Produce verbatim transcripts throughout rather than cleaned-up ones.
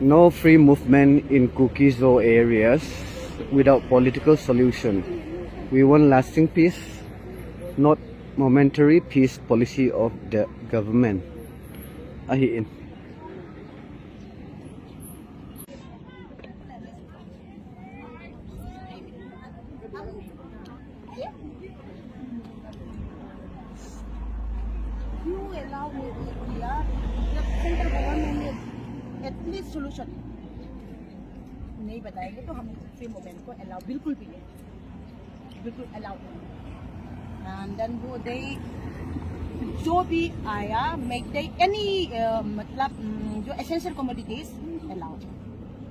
No free movement in Kuki-Zo areas without political solution. We want lasting peace, not momentary peace policy of the government. Ahi in. क्यों allow नहीं किया? जब central government ने at least solution नहीं बताएंगे तो हम फ्री मूवमेंट को अलाउ बिल्कुल भी नहीं, बिल्कुल अलाउ नहीं। एंड देन वो दे जो भी आया, मेक दे एनी, मतलब, हम्म, जो एसेंशियल कमोडिटीज अलाउ,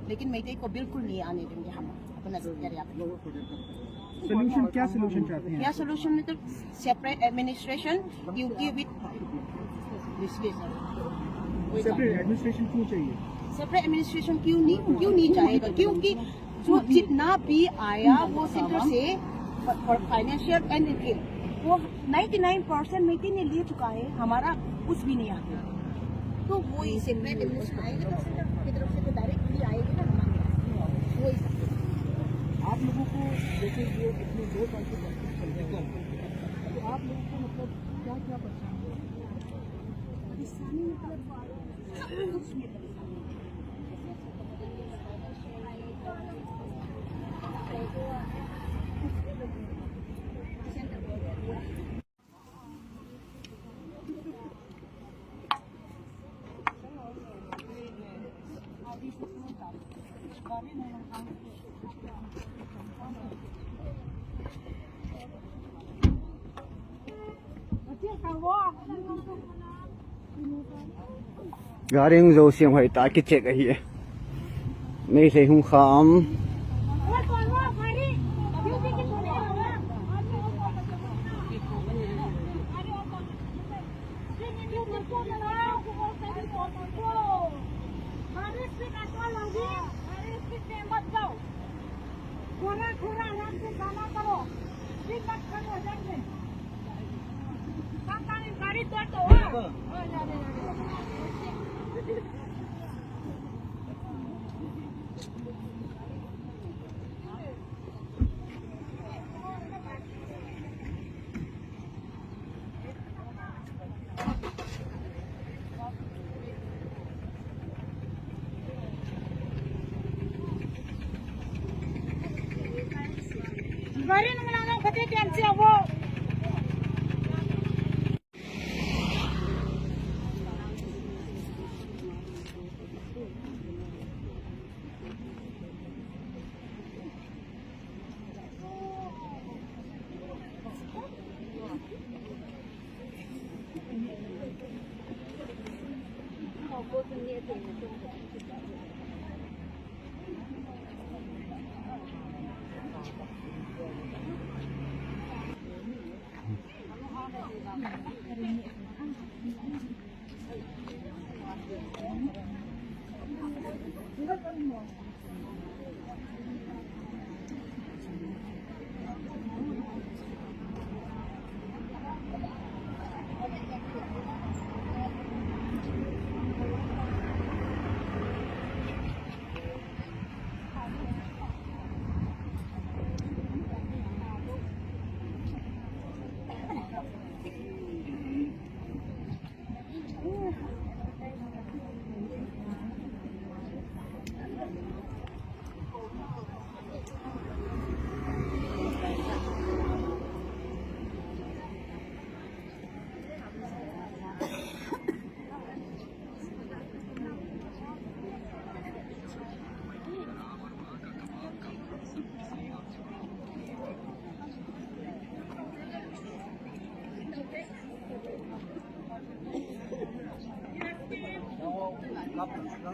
लेकिन मेक दे को बिल्कुल नहीं आने देंगे हम अपना एरिया पे। सोल्यूशन, क्या सोल्यूशन चाहते हैं? क्या सोल्यूशन? मतलब, सेपरेट एडमिनिस्ट्रेशन, क्योंकि विद सेपरेट एडमिनिस्ट्रेशन क्यों चाहिए? सेपरेट एडमिनिस्ट्रेशन क्यों नहीं, क्यों नहीं चाहेगा? क्योंकि जो जितना भी आया वो सेंटर से, फाइनेंशियल एंड, वो नाइन्टी नाइन परसेंट मेटी ने ले चुका है, हमारा कुछ भी नहीं आता। तो वो ही सेपरेट एडमिनिस्ट्रेशन आएगा तो सेंटर की तरफ से तो डायरेक्ट भी आएगी ना हमारे पास। वो ही सब। आप लोगों को जैसे ये इतने दो साल से प्रैक्टिस चल रही है, तो आप लोगों को मतलब क्या क्या परेशानी हो रही है? परेशानी मतलब कुछ नहीं परेशानी। Gari hong zo siam hoih ta kichek ahi. Meitei hong kham. हमारे स्पीड रखवा लोगी, हमारे स्पीड में मत जाओ। थोड़ा थोड़ा आराम से जाना करो, स्पीड मत कम हो जाएंगे। गाड़ी तो तो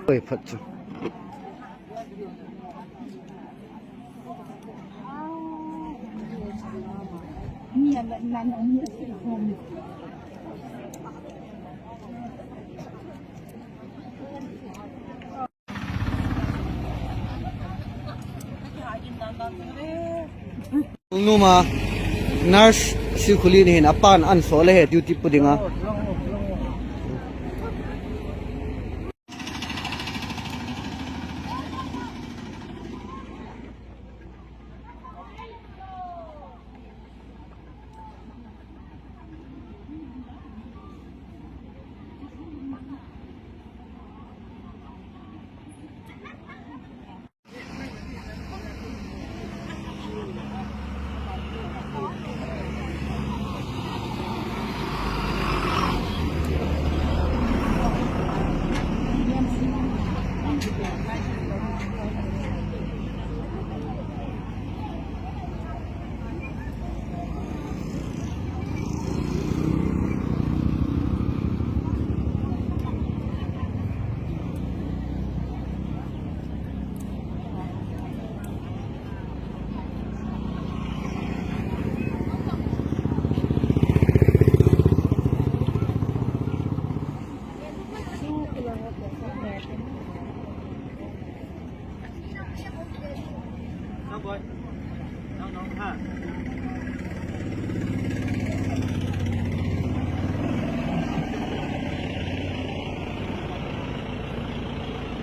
ꯍꯣꯏ, ꯐꯠꯁꯨ꯫ ꯅꯨꯃ nurse ꯁꯤ ꯈꯨꯂꯤꯅ ꯍꯦꯟꯅ ꯑꯄꯥꯟ ꯑꯟ ꯁꯣꯛꯂꯦ ꯍꯦ duty ꯄꯨꯗꯤꯉꯥ꯫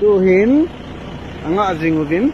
Tuhin, anga jing uvin.